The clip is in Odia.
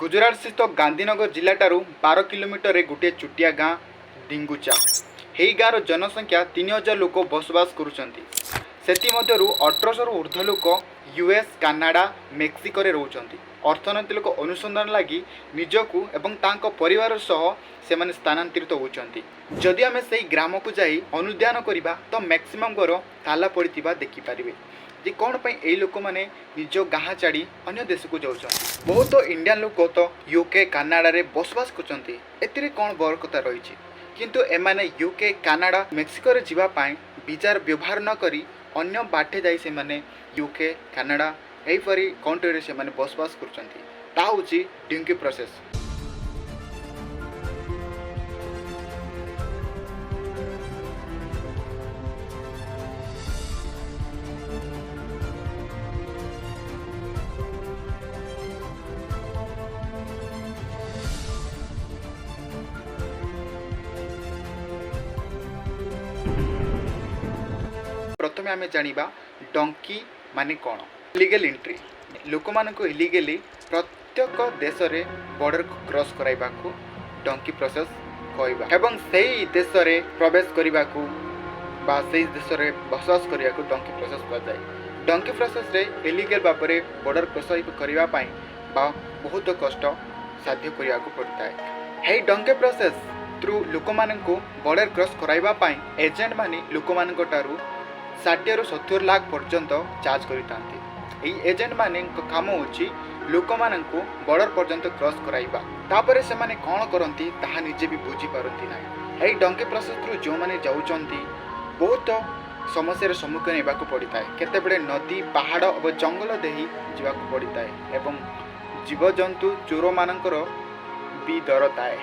ଗୁଜୁରାଟ ସ୍ଥିତ ଗାନ୍ଧୀନଗର ଜିଲ୍ଲାଠାରୁ 12 କିଲୋମିଟରରେ ଗୋଟିଏ ଛୋଟିଆ ଗାଁ ଡିଙ୍ଗୁଚା। ଏହି ଗାଁର ଜନସଂଖ୍ୟା 3000 ଲୋକ ବସବାସ କରୁଛନ୍ତି। ସେଥିମଧ୍ୟରୁ 1800ରୁ ଉର୍ଦ୍ଧ୍ୱ ଲୋକ ୟୁଏସ୍, କାନାଡ଼ା, ମେକ୍ସିକୋରେ ରହୁଛନ୍ତି। ଅର୍ଥନୈତିକ ଅନୁସନ୍ଧାନ ଲାଗି ନିଜକୁ ଏବଂ ତାଙ୍କ ପରିବାର ସହ ସେମାନେ ସ୍ଥାନାନ୍ତରିତ ହେଉଛନ୍ତି। ଯଦି ଆମେ ସେହି ଗ୍ରାମକୁ ଯାଇ ଅନୁଧ୍ୟାନ କରିବା ତ ମ୍ୟାକ୍ସିମମ୍ ଘର ତାଲା ପଡ଼ିଥିବା ଦେଖିପାରିବେ ଯେ କ'ଣ ପାଇଁ ଏଇ ଲୋକମାନେ ନିଜ ଗାଁ ଛାଡ଼ି ଅନ୍ୟ ଦେଶକୁ ଯାଉଛନ୍ତି। ବହୁତ ଇଣ୍ଡିଆନ୍ ଲୋକ ତ ୟୁକେ, କାନାଡ଼ାରେ ବସବାସ କରୁଛନ୍ତି। ଏଥିରେ କ'ଣ ବଡ଼ କଥା ରହିଛି? କିନ୍ତୁ ଏମାନେ ୟୁକେ, କାନାଡ଼ା, ମେକ୍ସିକୋରେ ଯିବା ପାଇଁ ଭିଜାର ବ୍ୟବହାର ନ କରି ଅନ୍ୟ ବାଟେ ଯାଇ ସେମାନେ ୟୁକେ, କାନାଡ଼ା ଏହିପରି କଣ୍ଟ୍ରିରେ ସେମାନେ ବସବାସ କରୁଛନ୍ତି। ତାହା ହେଉଛି ଡଙ୍କି ପ୍ରୋସେସ୍। ପ୍ରଥମେ ଆମେ ଜାଣିବା ଡଙ୍କି ମାନେ କ'ଣ। ଇଲିଗାଲ ଏଣ୍ଟ୍ରି, ଲୋକମାନଙ୍କୁ ଇଲିଗାଲି ପ୍ରତ୍ୟେକ ଦେଶରେ ବର୍ଡ଼ର କ୍ରସ୍ କରାଇବାକୁ ଡଙ୍କି ପ୍ରୋସେସ୍ କହିବା ଏବଂ ସେଇ ଦେଶରେ ପ୍ରବେଶ କରିବାକୁ ବା ସେଇ ଦେଶରେ ବସବାସ କରିବାକୁ ଡଙ୍କି ପ୍ରୋସେସ୍ କୁହାଯାଏ। ଡଙ୍କି ପ୍ରୋସେସ୍ରେ ଇଲିଗାଲ ଭାବରେ ବର୍ଡ଼ର କ୍ରସ୍ କରିବା ପାଇଁ ବା ବହୁତ କଷ୍ଟ ସାଧ୍ୟ କରିବାକୁ ପଡ଼ିଥାଏ। ଏହି ଡଙ୍କି ପ୍ରୋସେସ୍ ଥ୍ରୁ ଲୋକମାନଙ୍କୁ ବର୍ଡ଼ର କ୍ରସ୍ କରାଇବା ପାଇଁ ଏଜେଣ୍ଟମାନେ ଲୋକମାନଙ୍କ ଠାରୁ 60ରୁ 70 ଲାଖ ପର୍ଯ୍ୟନ୍ତ ଚାର୍ଜ କରିଥାନ୍ତି। ଏହି ଏଜେଣ୍ଟମାନଙ୍କ କାମ ହେଉଛି ଲୋକମାନଙ୍କୁ ବର୍ଡ଼ର ପର୍ଯ୍ୟନ୍ତ କ୍ରସ୍ କରାଇବା। ତାପରେ ସେମାନେ କ'ଣ କରନ୍ତି, ତାହା ନିଜେ ବି ବୁଝିପାରନ୍ତି ନାହିଁ। ଏହି ଡଙ୍କି ପ୍ରୋସେସ୍ ଥ୍ରୁ ଯେଉଁମାନେ ଯାଉଛନ୍ତି, ବହୁତ ସମସ୍ୟାର ସମ୍ମୁଖୀନ ହେବାକୁ ପଡ଼ିଥାଏ। କେତେବେଳେ ନଦୀ, ପାହାଡ଼ ଏବଂ ଜଙ୍ଗଲ ଦେଇ ଯିବାକୁ ପଡ଼ିଥାଏ ଏବଂ ଜୀବଜନ୍ତୁ, ଚୋରମାନଙ୍କର ବି ଡର ଥାଏ।